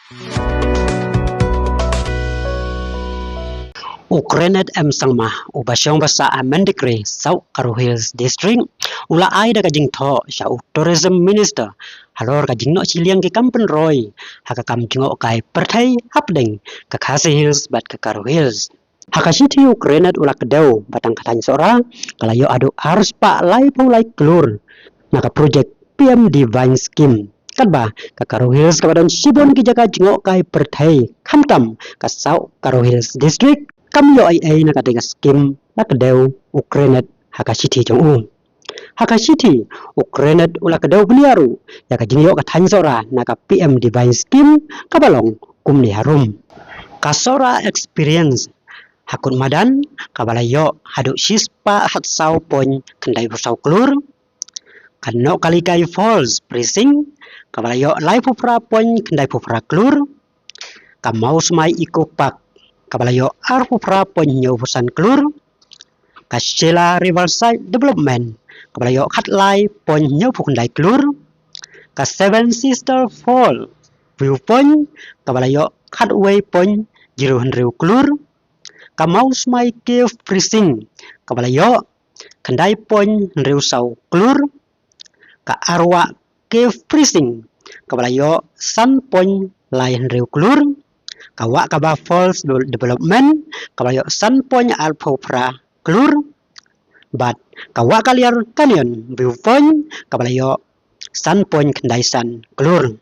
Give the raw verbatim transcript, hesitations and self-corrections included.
U Kreneth M Sangma, uba shong basa ha Mendikri, South Garo Hills District, u la ai da ka jingthoh sha u Tourism Minister halor ka jingnoh shiliang ki kam pynroi ha ka kam jngohkai pyrthei hapdeng ka Khasi Hills bad ka Garo Hills. Ha ka shithi u Kreneth u la kdew ba tang ka thaiñ Sohra ka la ïoh haduh ar spah laiphew lai klur na ka project P M D Vine Scheme. Katba ka Garo Hills kaba don shibun ki jaka jngohkai pyrthei, khamtam ka South Garo Hills District kam ïoh ei ei na katei ka skim, la kdew u Kreneth ha ka shithi jong u. Ha ka shithi, u Kreneth u la kdew bniah ruh ïa ka jingïoh ka thaiñ Sohra na ka P M D Vine Scheme kaba long kumne harum. Ka Sohra Experience ha kut madan kaba la ïoh haduh shispah khatsaw point khyndaiphew saw klur. Ka Nohkalikai Falls Precinct kaba la ïoh laiphew phra point khyndaiphew phra klur. Ka Mawsmai Eco Park kaba la ïoh arphew phra point hynñiewphew san klur. Ka Shella Riverside Development kaba la ïoh khatlai point hynñiewphew khyndai klur. Ka Seven Sister Fall View Point kaba la ïoh khatwei point zero hynriew klur. Ka Mawsmai Cave Precinct kaba la ïoh khyndai point hynriew saw klur. Ka Arwah Cave Precinct kaba la ïoh san point lai hynriew klur. Ka Wahkaba Falls Development kaba la ïoh san point arphew phra klur. Bad ka Wahkaliar Canyon View Point kaba la ïoh san point khyndai san klur.